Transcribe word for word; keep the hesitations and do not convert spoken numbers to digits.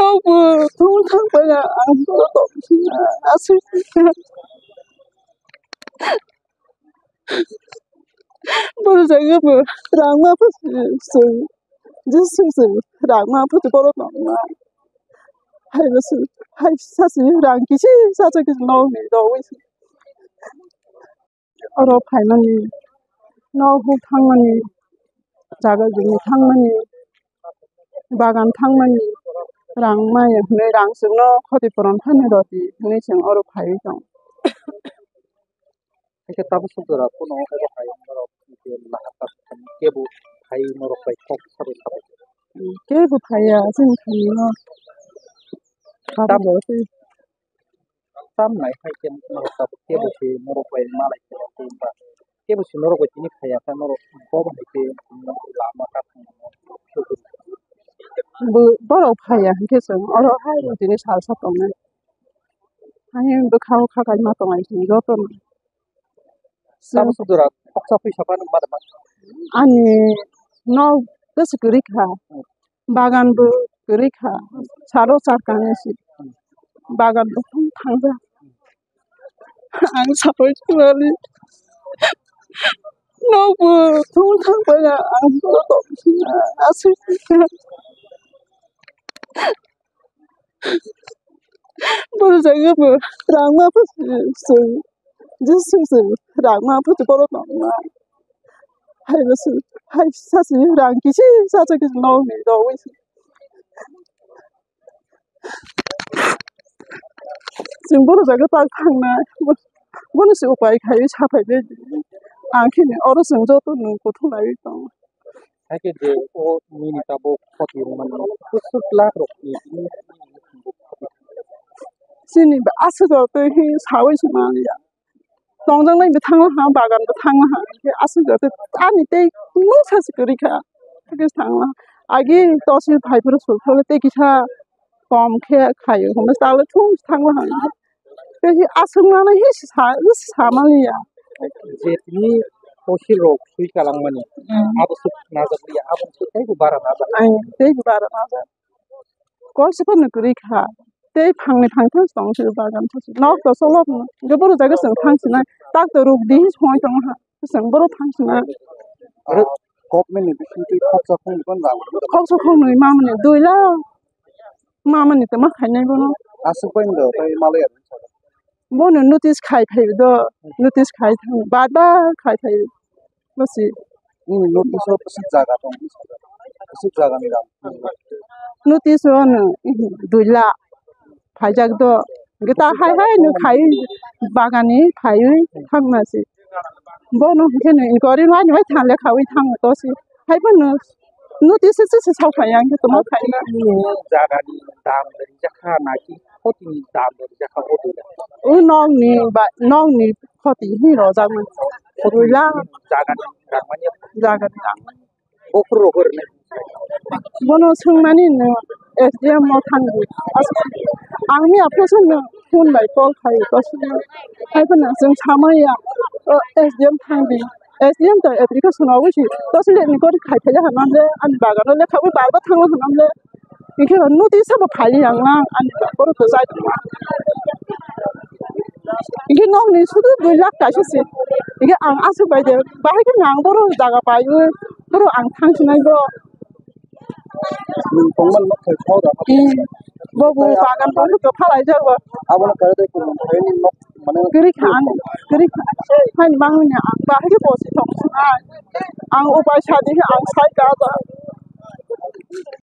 Obo thung thang pai ang aswk. Boro jaga bo rang ma phu sung. Jisung sung rang ma phu boro tong ma. Hai bo sung hai sa si rang kisi sa sa kisi no mi do wi. Oro phaimani, nok huk thangmani, jaga jumi thangmani, bagan thangmani, rang maya hwnwi rang chwngno khoti puron thani rw di hwnwi chwng oro phaiwi tongo. Hakhe tabuk suk jora phano obo hai norok je lahar ta kebo hai norok bai kok sabo sabo. Kebo phaiya chwng thangno. Tabuk jora se. Tam nai hai khe norok tabuk kebo se norok bai malai khe norok bai ba kebo se norok bai tini phaiya khe norok bo bai khe lama ta thang. Bo borok phaiya hwnkhe chwng oro hai tini salsa tongnai. Hai bwkha o kha kaima tongnai chwng jotono. Tabuk suk jora khoksa pui sapa nung ma da ma. Ani nok bwswk kwrwi kha. Bagan bo kwrwi kha, salo charkang se bagan bo thung thangjak. Ang sapai chwngmani nokbo thung thangbai ang aswk. Boro jaga bo rang ma phu sung, jisung sung rang ma phu boro tong ma. Hai bo sung, hai sa si rang kisi sa sa kisi no mi do wi si. Chwng boro jaga tak thangna, bono se upai khai sa phai bai. Ang khe oro chwng joto nung kuthum lai tong. Hakhe je o nini tabuk khoti wngmani kusuk lak rok ni bini khoti. Chini ba aswk jora twi hi sawi se man ya. Tongjaknai bo thangla ha, bagan bo thangla ha. Hwnkhe aswk jora twi ani tei mungsa se kwrwi kha. Hwnkhe thangla ha. Agi tosi phai phuru sul phuru tei kisa kom khe khaio. Hwnkhe salo thung thangla ha. Tei hi aswk nana hi sa, hi sa maliya. Je tini tosi rok sui kalangmani, hmm, abo suk najak liya, abo suk tei bo bara najak. Ai, tei bo bara najak. Kol se phano kwrwi kha. Tei phangni phangthang se tong se bagan thang se. Nok to solok no. Hwnkhe boro jaga chwng thang sinai. Tak to ruk di hi songwi tong ha. Chwng boro thang sinai. Aro government ni bising twi khorsa khong ni ban rang. Khorsa khong nwi mamani dui lakh. Mamani tama khainai bono. Aswk bai ndo tei malaya. Bono notice khai phai do. Notice khai thang. Bar bar khai phai. Basi. Nini notice o bwswk jaga tong, bwswk jaga ni rang. Notice o ano dui lakh phaijak do. Hwnkhe ta hai hai no khai bagani phaiwi thangma se. Bono hwnkhe no inquiry wani bai thang le khaui thang to se. Hai phano notice se se sao phai ang khe tamo khai na. Nini jaga ni dam rijak kha na ki khoti ni dam rijak kha o dui lakh. O nok ni ba nok ni khoti hi rojak man. Dui lakh. Jaga ni rang mani. Jaga ni rang mani. Bokhorok rwnai. Bono swngmani no S D M o thangdi. Ang miya phone no phone bai call khai to swngmani. Hai phano chwng samaya, o S D M thangdi. S D M to application rogwi si to sile ni kori khai phai hanam le ani bagano le khawi bar ba thangma hanam le. Hingke notice sabo phai yang lang ani bagano to jai tongma. Hingke nokni sudu dui lakh kaisa se. Hingke ang aswk bai de bahai khe ang boro jaga pai o boro ang thang sinai bo. Nwng tongmani nok khai khao da? Hmm. Bo bo bagan bo to phalai jago. Abono kare de kun hai ni nok mane kwrwi kha ang kwrwi kha. Hai ni bangni ang bahai khe bo se tong sinai. Ang upai sadi khe ang sai ka da.